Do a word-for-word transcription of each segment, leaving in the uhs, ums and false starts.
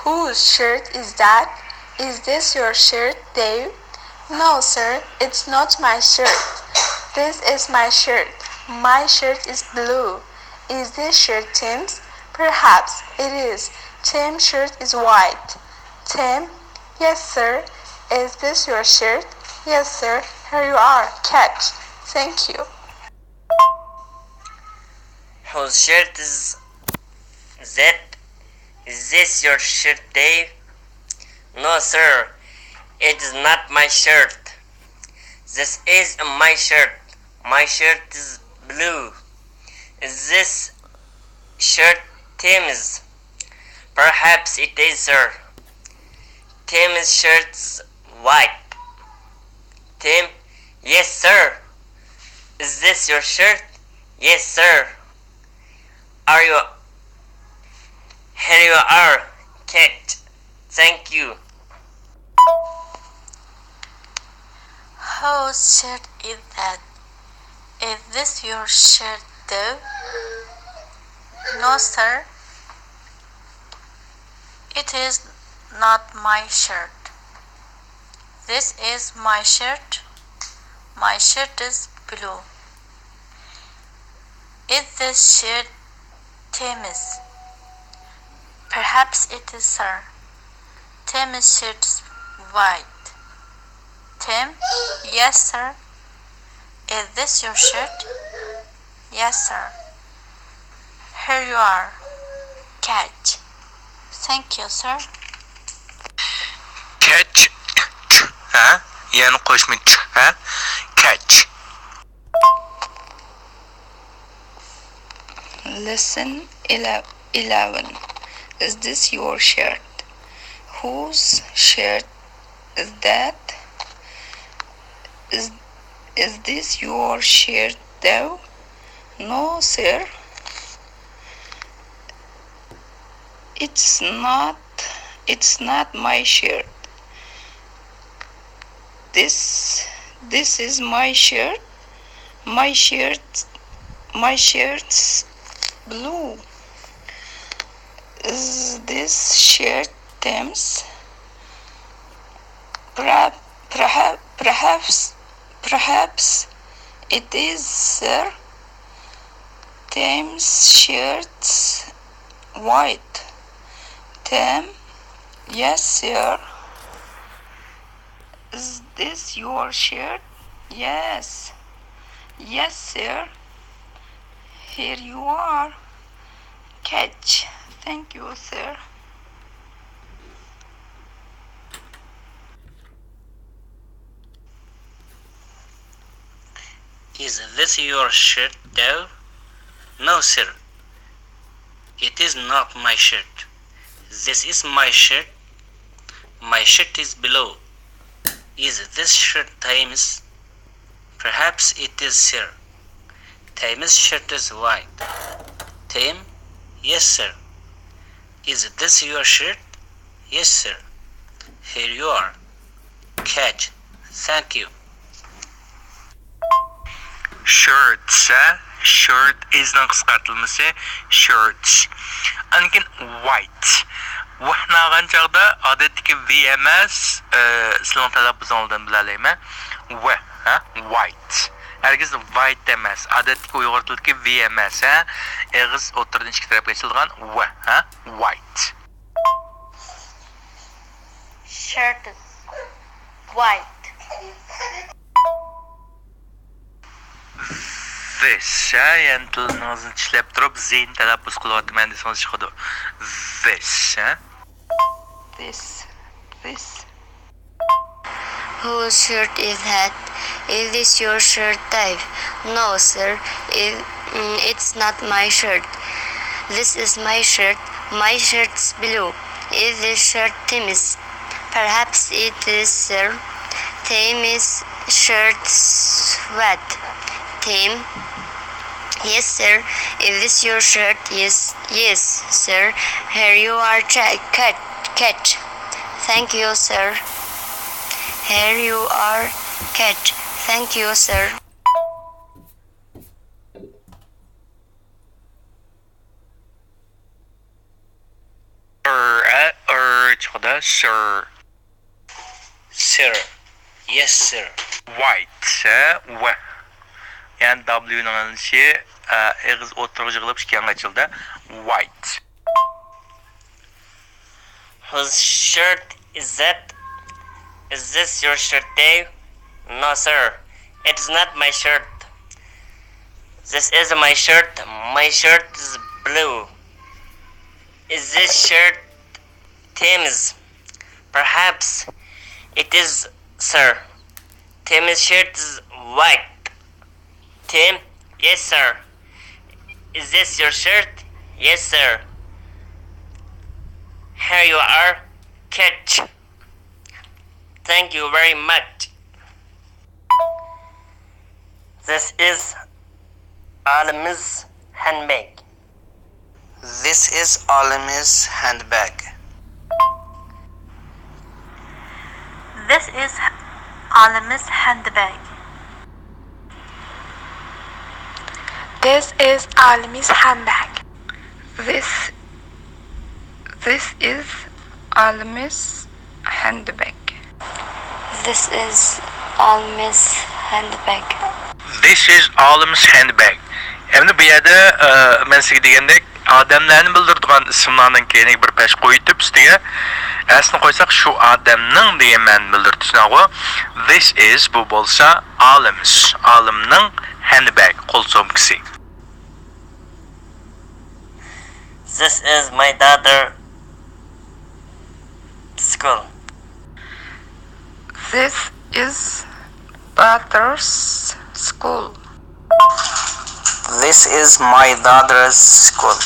Whose shirt is that? Is this your shirt, Dave? No, sir, it's not my shirt. This is my shirt. My shirt is blue. Is this shirt Tim's? Perhaps it is. Tim's shirt is white. Tim? Yes, sir. Is this your shirt? Yes, sir. Here you are. Catch. Thank you. Whose shirt is that? Is this your shirt, Dave? No, sir. It is not my shirt. This is my shirt. My shirt is blue. Is this shirt Tim's? Perhaps it is, sir. Tim's shirt is white. Tim? Yes, sir. Is this your shirt? Yes, sir. Are you? Here you are. Catch. Thank you. Whose shirt is that? Is this your shirt, Dave? No, sir. It is not my shirt. This is my shirt. My shirt is blue. Is this shirt Tim's? Perhaps it is, sir. Tim's shirt is white. Tim? Yes, sir. Is this your shirt? Yes, sir. Here you are. Catch. Thank you, sir. Catch. Ch، ھە؟ يەنى قوشما چ، ھە؟ Catch. Lesson ele-، eleven. Is this your shirt? Whose shirt is that? Is, is this your shirt, though? No, sir. It's not, it's not my shirt. This, this is my shirt. My shirt, my shirt's blue. Is this shirt Tim's? Perhaps, perhaps, perhaps it is, sir. Tim's shirt's white. Tim? Yes, sir. Is this your shirt? Yes. Yes, sir. Here you are. Catch. Thank you, sir. Is this your shirt, though? No, sir. It is not my shirt. This is my shirt. My shirt is blue. Is this shirt Tim's? Perhaps it is, sir. Tim's shirt is white. Tim? Yes, sir. Is this your shirt? Yes, sir. Here you are. Catch. Thank you. Shirts، ھە؟ Shirt is نىڭ قىسقارتىلمىسى shirts. ئاندىن كېيىن white. ۋ نى ئالغان چاغدا ئادەتتىكى ۋ ئەمەس، ئە، سىلىڭ تەلەپپۇزىڭلاردىن بىلەلەيمەن. ۋ، ھە؟ White. ھەرگىز ۋايت ئەمەس. ئادەتتىكى ئۇيغۇر تىلىدىكى ۋ ئەمەس، ھە؟ ئېغىز ئوتتۇرىدىن ئىككى تەرەپكە ئېچىلغان ۋ، ھە؟ White. Shirt is white. This، ھە، يەنە تىلىڭىزنى چىشلەپ تۇرۇپ، زىن تەلەپپۇز قىلىۋاتىمەن دېسىڭىز چىقىدۇ. This، ھە؟ This، this. Whose shirt is that? Is this your shirt, Dave? No, sir. It, mm, it's not my shirt. This is my shirt. My shirt's blue. Is this shirt Tim's? Perhaps it is, sir. Tim's shirt's wet. Tim? Yes, sir. Is this your shirt? Yes, yes, sir. Here you are, ch-, cat, catch. Thank you, sir. Here you are, catch. Thank you, sir. ئىر، ئە، ئىر، Sir. Sir. Yes, sir. White. ھە، ۋ. يەنى W نىڭ ئېلىنىشى، ئە، ئېغىز ئوتتۇرىغا يىغىلىپ ئىككى يانغا ئېچىلدى. White. Whose shirt is that? Is this your shirt, Dave? No, sir. It's not my shirt. This is my shirt. My shirt is blue. Is this shirt Tim's? Perhaps it is, sir. Tim's shirt is white. Tim, yes, sir. Is this your shirt? Yes, sir. Here you are. Catch. Thank you very much. This is Alim's handbag. This is Alim's handbag. This is Alim's handbag. This is Alim's handbag. This, this is Alim's handbag. This is Alim's handbag. This is Alim's handbag. ئەمدى بۇ يەردە، ئە، مەن سىزگە دېگەندەك، ئادەملەرنى بىلدۈرىدىغان ئىسىملارنىڭ كەينىگە بىر پەش قويۇۋېتىپ ئۈستىگە، ئەسنى قويساق، شۇ ئادەمنىڭ دېگەن مەنىنى بىلدۈرىدۇ، چۈشىنىڭىزغۇ؟ This is، بۇ بولسا Alim's، ئالىمنىڭ، handbag، قول سومكىسى. This is my daughter school. This is daughter's school. This is my daughter's school.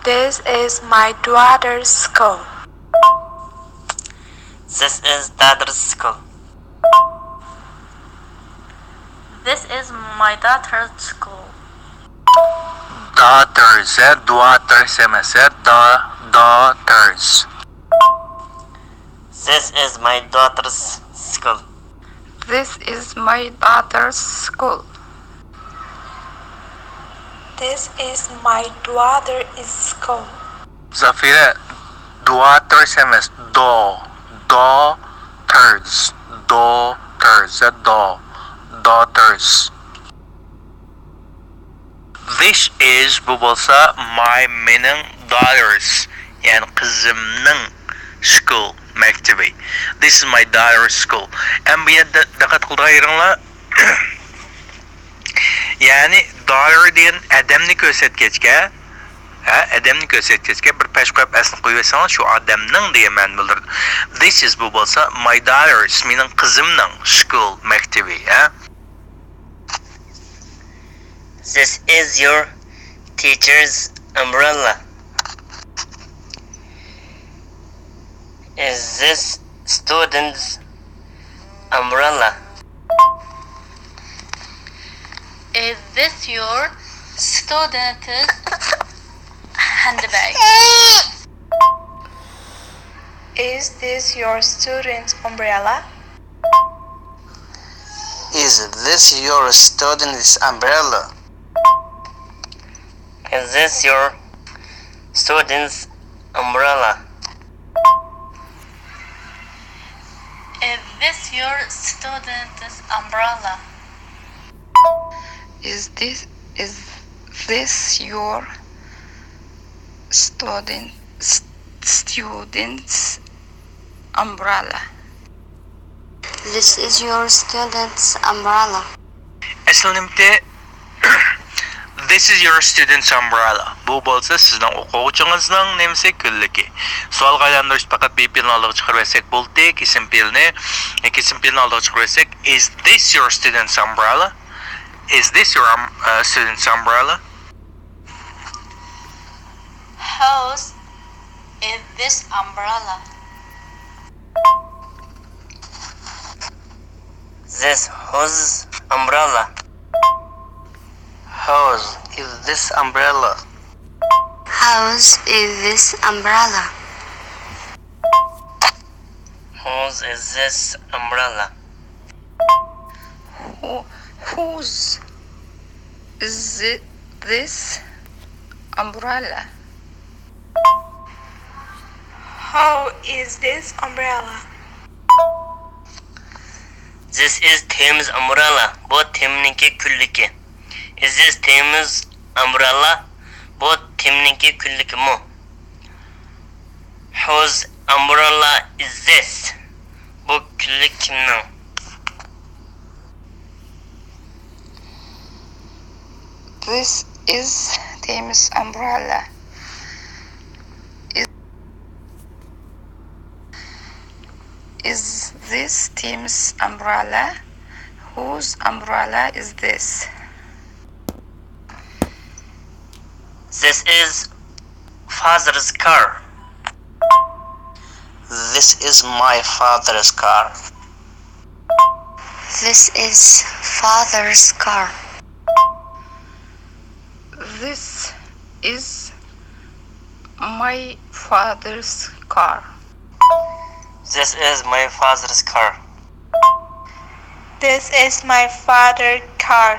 This is my daughter's school. This is daughter's school. This is my daughter's school. Daughters، ھە، daughters ئەمەس، ھە، da-، daughters. This is my daughter's school. This is my daughter's school. This is my daughter's school. زافىرە، daughters ئەمەس، do، daughters، daughters، ھە، do، daughters. This is، بۇ بولسا my، مېنىڭ، daughter's، يەنى قىزىمنىڭ، school، مەكتىپى. This is my daughter's school. ئەمما بۇ يەردە دىققەت قىلىدىغان يېرىڭلار، يەنى daughter دېگەن ئادەمنى كۆرسەتكەچكە، ھە، ئادەمنى كۆرسەتكەچكە بىر پەش قويۇپ ئەسلىنى قويۇۋەتسىڭىز، شۇ ئادەمنىڭ دېگەن مەنىنى بىلدۈرىدۇ. This is، بۇ بولسا my daughter's، مېنىڭ قىزىمنىڭ، school، مەكتىپى، ھە. This is your teacher's umbrella. Is this student's umbrella? Is this your student's handbag? Is this your student's umbrella? Is this your student's umbrella? Is this your student's umbrella? Is this your student's umbrella? Is this, is this your student, student's umbrella? This is your student's umbrella. ئەسلى نېمىتى؟ This is your student's umbrella. بۇ بولسا سىزنىڭ ئوقۇغۇچىڭىزنىڭ نېمىسى؟ كۈنلۈكى. سوئالغا ئايلاندۇرۇشتا پەقەت be پېئىلنى ئالدىغا چىقىرىۋەتسەك بولدى. كېسىم پېئىلنى، كېسىم پېئىلنى ئالدىغا چىقىرىۋەتسەك، is this your student's umbrella? Is this your um, uh, student's umbrella? Whose is this umbrella? This whose umbrella? Whose is this umbrella? Whose is this umbrella? Whose is this umbrella? Who, whose is thi- this umbrella? How is this umbrella? This is Tim's umbrella. بۇ تىمنىڭكى كۈنلۈكى. Is this Tim's umbrella? بۇ تىمنىڭكى كۈنلۈكىمۇ؟ Whose umbrella is this? بۇ كۈنلۈك كىمنىڭ؟ This is Tim's umbrella. Is, is this Tim's umbrella? Whose umbrella is this? This is father's car. This is my father's car. This is father's car. This is my father's car. This is my father's car. This is my father's car.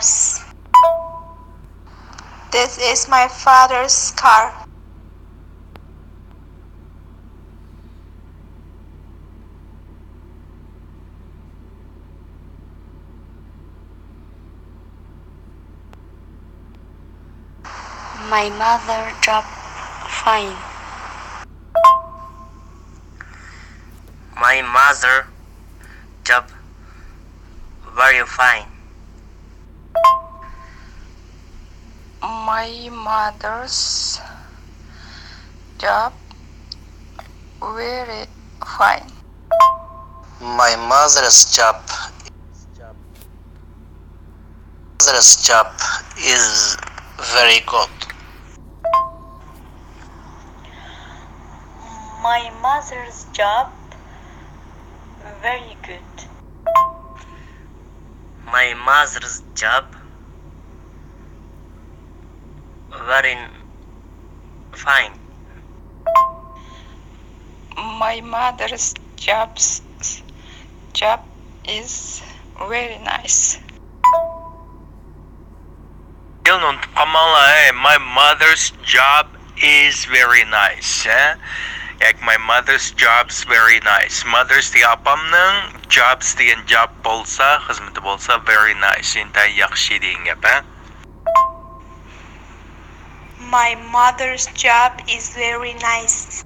This is my father's car. My mother job fine. My mother job very fine. My mother's job very fine. My mother's job mother's job is very good. My mother's job very good. My mother's job very fine. My mother's job's, job is very nice. يەنە ئۇنتۇپ قالماڭلار، ھەي. My mother's job is very nice، ھە؟ ياكى my mother's job's very nice. Mother's دېگەن ئاپامنىڭ، job's دېگەن job بولسا، خىزمىتى بولسا، very nice، ئىنتايىن ياخشى دېگەن گەپ، ھە؟ My mother's job is very nice.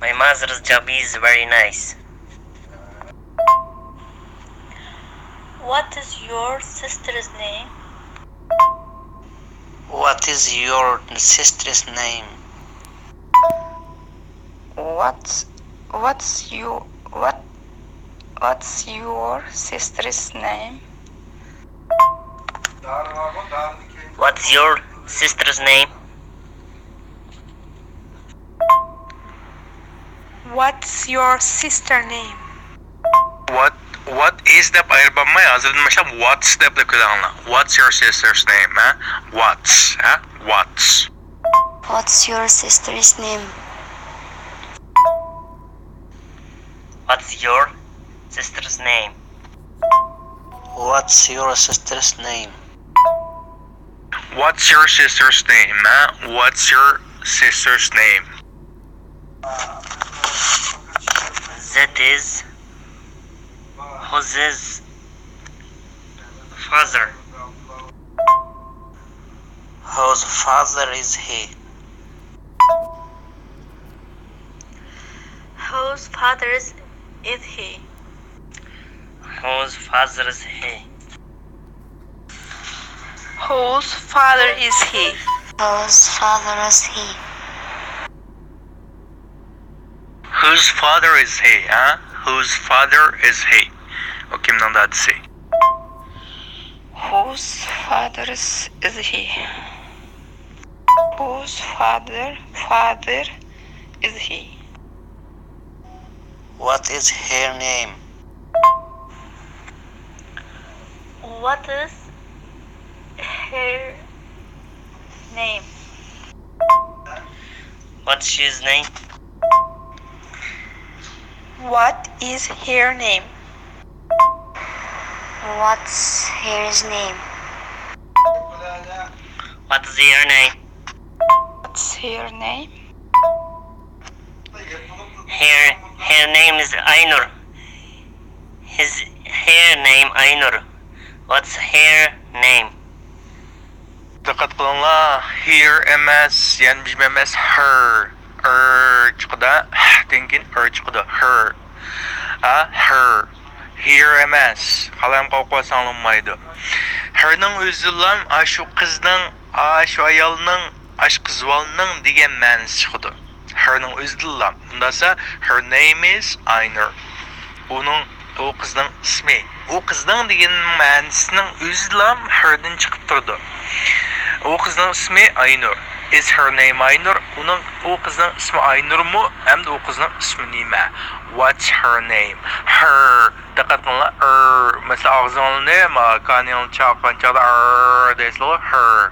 My mother's job is very nice. What is your sister's name? What is your sister's name? What's, what's your, what, what's your sister's name? What's your sister's name? What's your sister name? What, what is دەپ ئايرىپ بولماي، ھازىردىن باشلاپ what's دەپلا كۆرۈڭلار. What's your sister's name، ھە؟ What's، ھە؟ What's. What's your sister's name? What's your sister's name? What's your sister's name? What's your sister's name, ھە؟ What's your sister's name? That is Jose's father. Whose father is he? Whose father is he? Whose father is he? Whose father is he? Whose father is he? Whose father is he, ھە؟ Whose father is he? ئۇ كىمنىڭ دادىسى؟ Whose father is he? Whose father, father is he? What is her name? What is her name? What's his name? What is her name? What's his name? What's her name? What's her name? Her, her name is Aynur. His, her name Aynur. What's her name? دىققەت قىلىڭلار، here ئەمەس، يەنە بىر ئەمەس، her. Er چىقىدۇ، h تىن كېيىن er چىقىدۇ، her. ھە، her. Here ئەمەس. قالايمىقان ئوقۇۋالساڭلار بولمايدۇ. Herنىڭ ئۆزىلا ئاشۇ قىزنىڭ، ئاشۇ ئايالنىڭ، ئاشۇ قىز بالىنىڭ دېگەن مەنىسى چىقىدۇ. Herنىڭ ئۆزىدىلا. ئۇنداقسا، her name is Aynur. ئۇنىڭ، ئۇ قىزنىڭ ئىسمى. ئۇ قىزنىڭ دېگەن مەنىسىنىڭ ئۆزىلا herدىن چىقىپ تۇرىدۇ. ئۇ قىزنىڭ ئىسمى ئاينۇر. Is her name Aynur? ئۇنىڭ، ئۇ قىزنىڭ ئىسمى ئاينۇرمۇ؟ ھەمدە ئۇ قىزنىڭ ئىسمى نېمە؟ What's her name? Her. دىققەت قىلىڭلار. Er. مەسىلەن، ئاغزىڭلارنى، ما، كانىڭلارنى چاققان چاغدا er دەيسىلەر، her.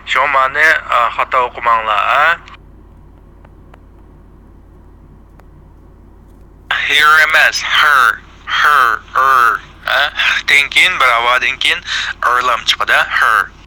شۇڭا مانى، ئا، خاتا ئوقۇماڭلار، ھە؟ Here ئەمەس، her، her، er، ھە؟ Hتىن كېيىن، بىر ھاۋادىن كېيىن erلام چىقىدۇ، her.